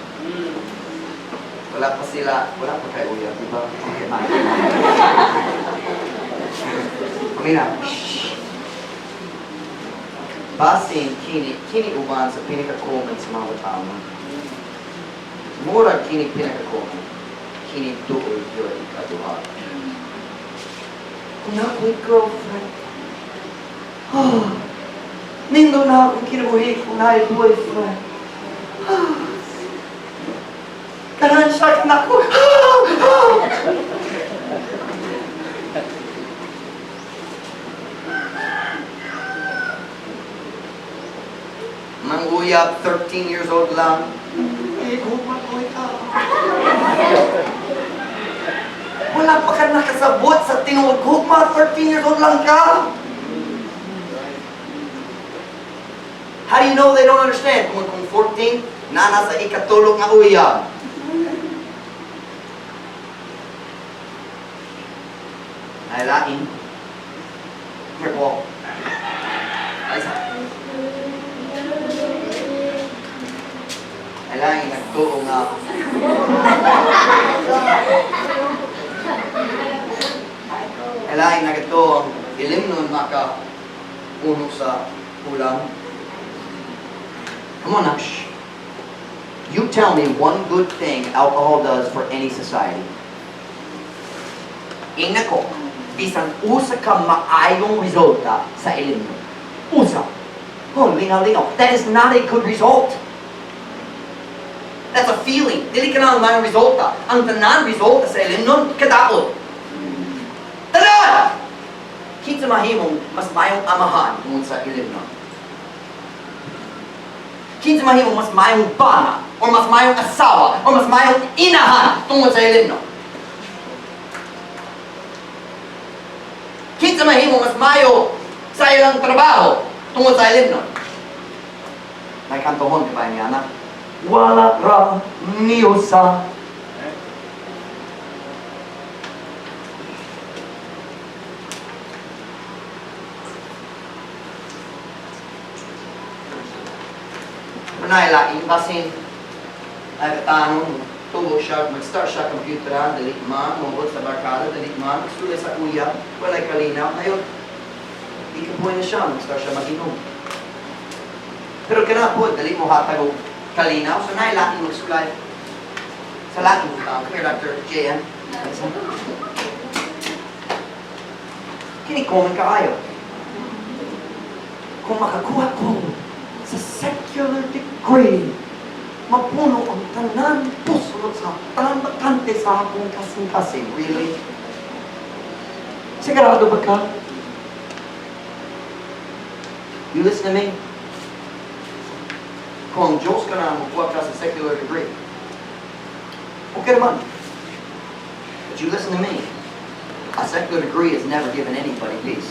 Wala pa sila, wala pa kayo uyab, di ba? Okay, ma. Amina, shh. Basin kini uban sa pinaka-common sa mga bataon. Mura kini pinaka-common. Kini duol yun ikaduha. Kung naa ko'y girlfriend, oh, nindo na akong kinabuhi kung naa'y boyfriend. Ah, ganahan siya kanako. Ah, ah. Manguyab, 13 years old lang. Higugma ko ikaw. Wala pa ka nakasabot sa tinuod gugma, 13 years old lang ka. How do you know they don't understand? Kung 14, na nasa ikatulog nga uyab. Ay lain. Here, Paul. Ay, isa. Ay lain, nagtuo nga. Ay lain, nagtuo ang ilimnon maka uno sa ulam. Come on now. Shh. You tell me one good thing alcohol does for any society. Ingna ko, bisan usa ka maayong resulta sa ilimnon. Usa. Oh, lingaw-lingaw. That is not a good result. That's a feeling. Dili ka na ang maayong resulta. Ang tanan resulta sa ilimnon, kadaot. Tanan! Kinsa mahimong mas maayong amahan tungod sa ilimnon? Kinsa mahimong mas maayong bana or mas maayong asawa or mas maayong inahan tungod sa ilimnon? Kinsa mahimong mas maayo sa ilang trabaho tungod sa ilimnon? May kantohon ka ba niya, anak? Wala ra niyo sa. Manay laing basin ay katanong tubo siya, mag-start siya computeran, dili man, mobot sa barkada, dili man, magsulay sa uyab, walay kalinaw. Ngayon, di ka buhay na siya, mag-start siya mag-inom. Pero kana po, dali mo hatag og kalinaw, so naay laing magsulay. Sa laing tao. Come here, Dr. JM. Kini common kaayo. Kung makakuha ko sa secular degree, mapuno ang tanan puso sa tanan bakante sa akong kasing-kasing. Really? Sigurado ba ka? You listen to me? Kung ang Diyos ka na makuha ka sa secular degree, okay naman. But you listen to me. A secular degree has never given anybody peace.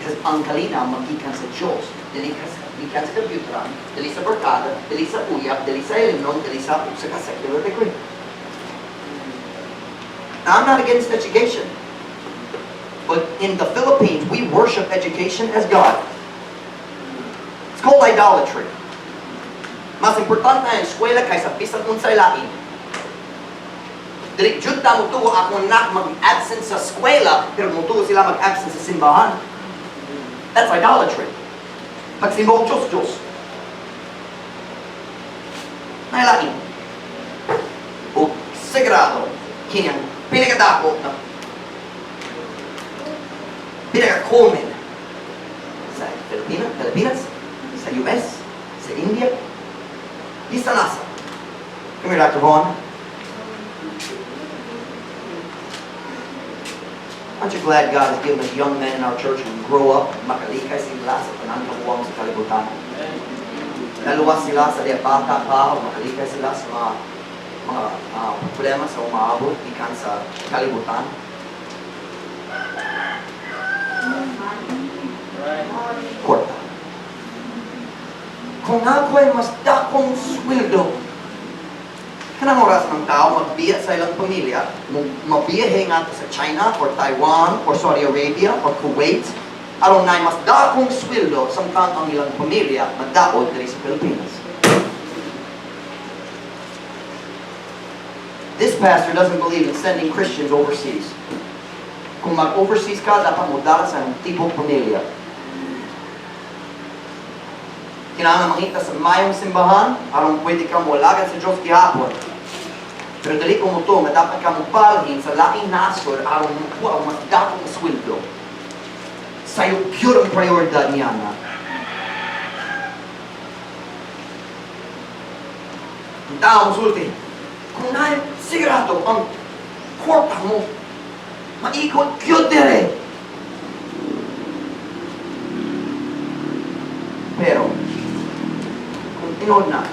Because ang kalinaw magikan sa Diyos, dili ka sa computer, dili sa barkada, dili sa uyab, dili sa ilimnon, dili sa usa ka secular degree. Now, I'm not against education. But in the Philippines, we worship education as God. It's called idolatry. Mas importante ang eskwela kaysa bisan unsay lain. Dili jud ta motuo akong anak mag-absent sa eskwela, pero motuo sila mag-absent sa simbahan. That's idolatry. Pagsimba og Diyos, Diyos. Naay lain. O sigurado, kini ang pinakadako na pinaka-common sa Pilipinas, sa US, sa India, bisan asa. Come here, Dr. Vaughn. Aren't you glad God has given us young men in our church who grow up, makalikay sila sa tanang kabuwang sa kalibutan? Naluwas sila sa diya bata pa, o makalikay sila sa mga problema sa umaabot gikan sa kalibutan. Kwarta. Kung ako'y mas dakong sweldo, kanang oras ng tao magbiya sa ilang pamilya, mabiyahe nga sa China or Taiwan or Saudi Arabia or Kuwait, aron na mas dakong sweldo samtang ang ilang pamilya madaot diri sa Pilipinas. This pastor doesn't believe in sending Christians overseas. Kung mag-overseas ka, dapat mo dala sa imong tibok pamilya. Kinahanglan mangita sa mayong simbahan aron pwede ka moalagad sa Diyos gihapon. Pero dili ko mo to nga dapat ka mobalhin sa laing nasod aron mokuha og mas dakong sweldo. Sayo gyud ang prioridad niya na. Ang tao mosulti, kung naay sigurado ang kwarta mo, maikot gyud dire. Pero, kung tinuod na,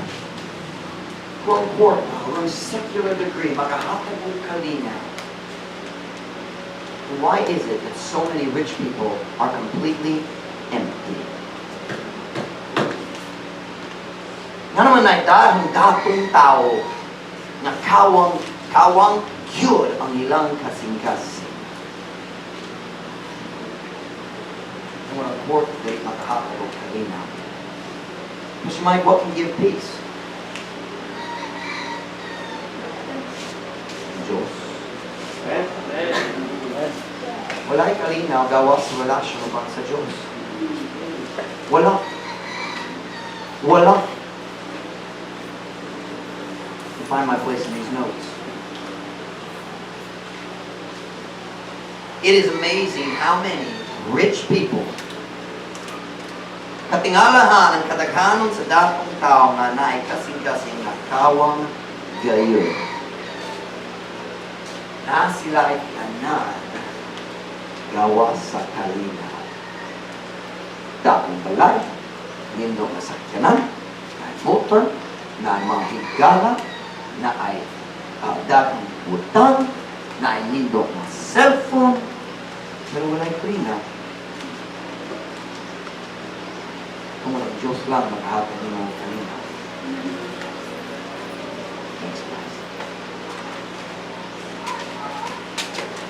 kung ang kwarta o ang secular degree makahatag og kalinaw, why is it that so many rich people are completely empty? Nga naman na dahil datong tao nga kawang gyud ang ilang kasing-kasing. Ang mga kwarta dili makahatag og kalinaw. Mr. Mike, what can give peace? Diyos. Amen. Wala'y kalinaw gawas sa relasyon uban sa Diyos. Wala. Wala. You find my place in these notes. It is amazing how many rich people, katingalahan ang kadaghanon sa datong tao nga naay kasing-kasing nga kawang gayon. Na sila ay tanan gawas sa kalinaw. Dakong balay, nindot nga sakyanan, na motor, na mga higala, na ay dakong butang, na ay nindot nga cellphone, pero walay kalinaw. Kung walang Diyos lang makahatag nimo og kalinaw. Thanks, guys.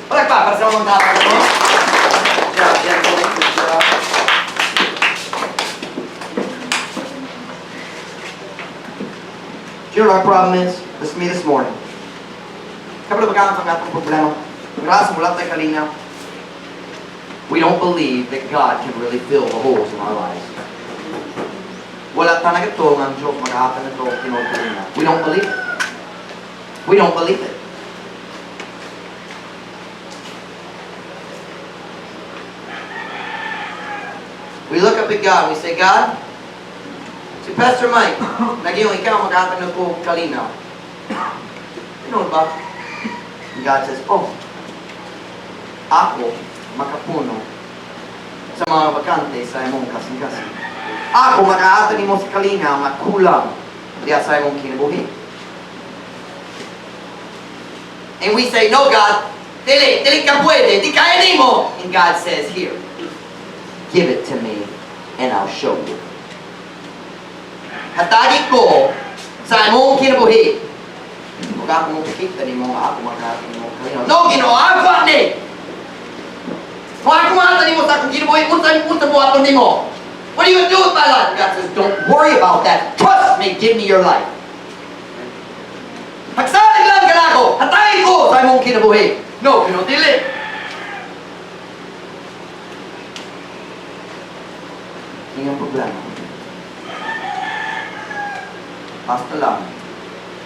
Palakpak para sa mga tao mo. Good job, gentlemen. Good job. Do you know what our problem is? This is me this morning. Kabalo ba ang atong problema? Graso wala tay kalinaw. We don't believe that God can really fill the holes in our lives. Wala ta nagatuo nga ang Diyos maghatag nato og tinuod kalinaw. We don't believe it. We don't believe it. We look up at God and we say, "God, si Pastor Mike, nag-iyong ikaw maghatag na ko kalinaw. Tinuod ba?" And God says, "Oh, ako makapuno sa mga bakante sa imong kasing-kasing. Ako makahatag nimo sa kalinaw nga kulang diya sa imong kinabuhi." And we say, "No, God, dili, dili ka pwede, di kaya nimo." And God says, "Here, give it to me and I'll show you. Hatagi ko sa imong kinabuhi. Ug ako mo pakita nimo nga ako makahatag nimo kalinaw." "No, Ginoo, ako ni. Kung ako mahatag nimo sa akong kinabuhi, unsa buhaton nimo? What are you going to do with my life?" God says, "Don't worry about that. Trust me, give me your life. Pagsalig lang ka nako, hatagi ko sa imong kinabuhi." "No, Ginoo, dili." Yun ang problema. Basta lang,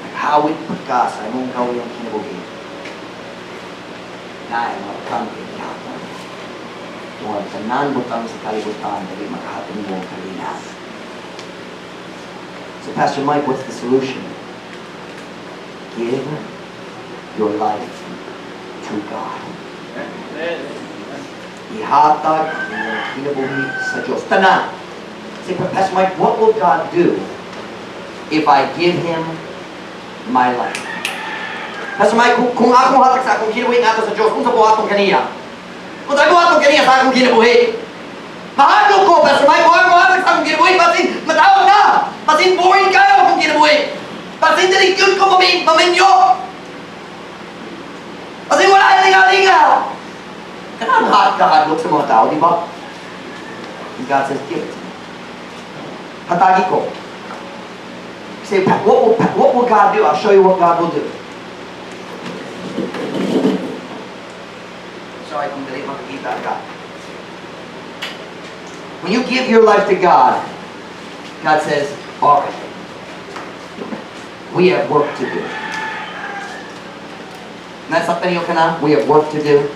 naghawit pa ka sa imong kawiyang kinabuhi. Na ay mga bakante gihapon. Tungod tanan butang sa kalibutan, dili makahatag mo ang kalinaw. So Pastor Mike, what's the solution? Give your life to God. Amen. Ihatag ang imong kinabuhi sa Diyos. Tanan. Say, "Pastor Mike, what will God do if I give Him my life? Pastor Mike, kung akong hatag sa akong kinabuhi ngadto sa Diyos, unsa buhaton kaniya? Unsa buhaton kaniya sa akong kinabuhi? Mahadlok ko, Pastor Mike, kung akong hatag sa akong kinabuhi, basin matawag na! Basin boring kaayo akong kinabuhi! Basin dili gyud ko maminyo! Basin wala yung lingalinga!" Kanang kahadlok sa mga tao, di ba? And God says, "Give it to me. Hatagi ko." Say, "What will God do?" I'll show you what God will do. Sorry kung dili makakita ka. When you give your life to God, God says, "All right, we have work to do." Nasaktan niyo ka na? We have work to do.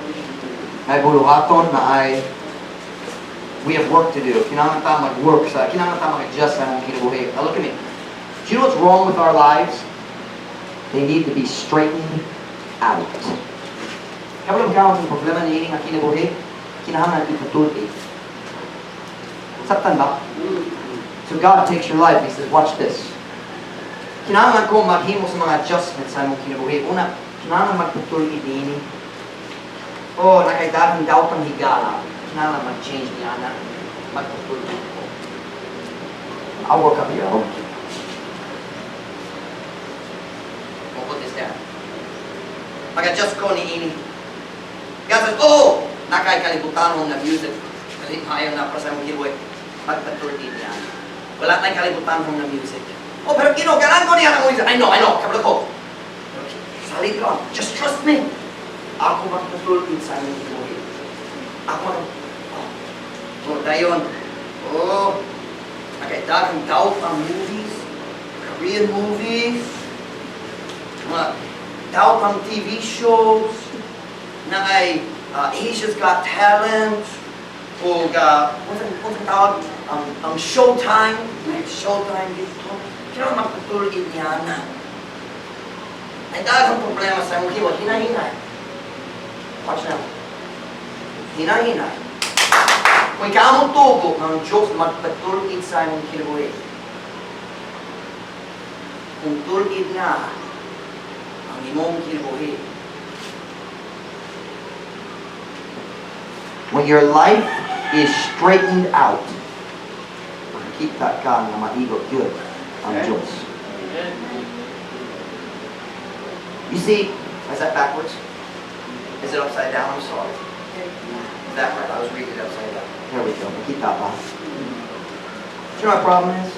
May buluhaton na ay we have work to do. Kinahanglan ta mag-work sa, kinahanglan ta mag-adjust sa among kinabuhi. Now look at me. Do you know what's wrong with our lives? They need to be straightened out. Kabalo ka ang problema niini nga kinabuhi? Kinahanglan ipatulid. Saktan ba? So God takes your life and He says, "Watch this. Kinahanglan ko maghimo sa mga adjustments sa imong kinabuhi. Una, kinahanglan magpatulid niini. Oh, naa kay daghang daotang higala. Kinahanglan mag-change niya na. Magpatulid ko." I'll work up here. Okay. We'll put this down. Mag-adjust ko niini. God says, "Oh, naa kay kalibutanon na music. Dili maayo na para sa imong kinabuhi. Magpatulid niya. Wala tayong kalibutanon na music." "Oh, pero Ginoo, ganahan ko niya ng music." I know, kabalo ko. Salig ka. Just trust me. Ako magpatulid sa imong kinabuhi. Ako mag... Oh, oh dayon. Oh, okay, daghang daot ang movies, Korean movies, mga daot ang TV shows, naay Asia's Got Talent, o unsa tawag, ang Showtime, may Showtime dito. Kaya magpatulid niya na. Ay daghang problema sa imong kinabuhi, hinahinay. Watch now. Hinahinay. Kung ikaw mo tugo ng Diyos magpatulid sa imong kinabuhi, kung tulid na ang imong kinabuhi, when your life is straightened out, makikita ka nga maigo gyud ang Diyos. You see, is that backwards? Is it upside down? I'm sorry. Is that right? I was reading it upside down. There we go. Makita pa. Do you know what my problem is?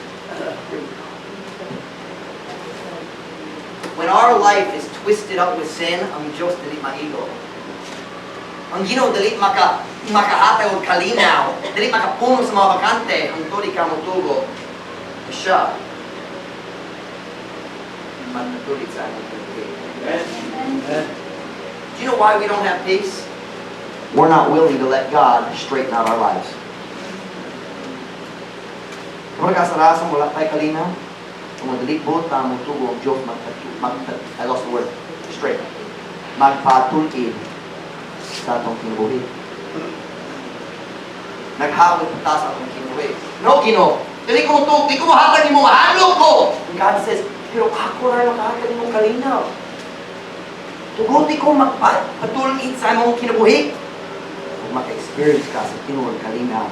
When our life is twisted up with sin, ang Diyos dili maigo. Ang Ginoo dili makahatag og kalinaw, dili makapuno sa mga bakante, hangtod ikaw motugo. Siya magpatulid sa among kinabuhi. Amen. Do you know why we don't have peace? We're not willing to let God straighten out our lives. Kapag ka sa rasang wala tayo kalinaw, kung madali buta mo tugo ang Diyos I lost the word, straight, magpatulid sa atong kinabuhi. Naghawit pa ta sa atong kinabuhi. "No, Ginoo, dili ko mo di ko mohatag nimo, mahadlok ko." And God says, "Pero ako ra makahatag nimo kalinaw. Tuguti ko magpatulid sa imong kinabuhi." Kung maka-experience ka sa tinuod kalinaw,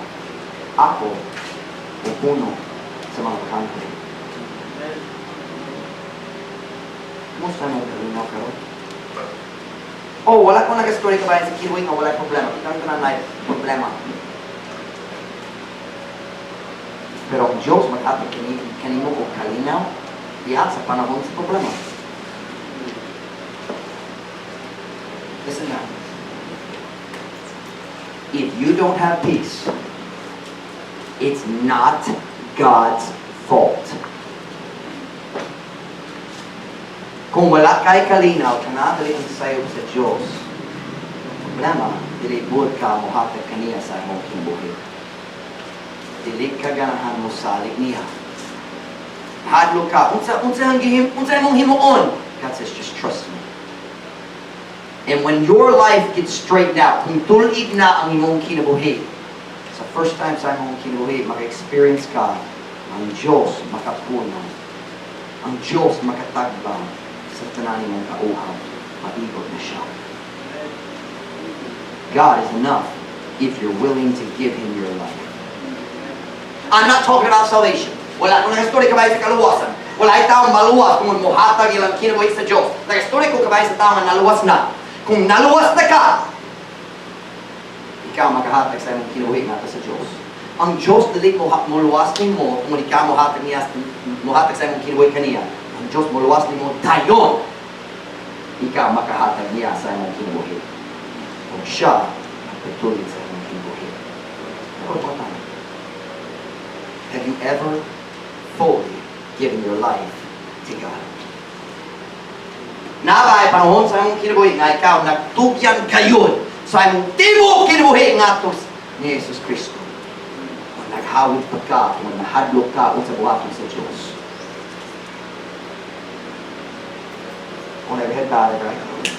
ako pupuno sa mga bakante. Kumusta mo kalinaw karon? Oh, wala ko nag-story kabayan sa kinabuhi nga wala problema. Kitang tanan na problema. Pero ang Diyos maghatag kanimo og kalinaw diha sa panahon sa problema. Listen now. If you don't have peace, it's not God's fault. Kung wala kay kalinaw, kana dili ang sayo sa Diyos. Problema, dili buot ka mohatag kaniya sa imong kinabuhi. Dili ka ganahan mo salig niya. Hadlo ka, unsa ang gihim, unsa imong himuon? God says, "Just trust me." And when your life gets straightened out, kung tul-id na ang imong kinabuhi, sa first time sa imong kinabuhi, maka-experience ka, ang Diyos makapuno, ang Diyos makatagbang sa tanan imong kauhaw, maigot na siya. God is enough if you're willing to give Him your life. I'm not talking about salvation. Wala ko nag-story kabay sa kaluwasan. Wala ay taong maluwas kung muhatag ilang kinabuhi sa Diyos. Nag-story ko kabay sa taong nga naluwas na. Kung naluwas na ka, ikaw makahatag sa imong kinabuhi ngadto sa Diyos. Ang Diyos dili mo moluwas nimo kung ikaw mohatag niya, mohatag sa imong kinabuhi kaniya. Ang Diyos moluwas nimo, dayon ikaw makahatag niya sa imong kinabuhi. Kung siya nagpatuloy sa imong kinabuhi. Pero pangutana, have you ever fully given your life to God? Naa bay panahon sa imong kinabuhi nga ikaw nagtugyan gayud sa imong tibuok kinabuhi ngadto ni Jesus Kristo? Kung naghawid pa ka, kung nahadlok ka unsa buhaton sa Diyos. On every head bowed, every eye closed.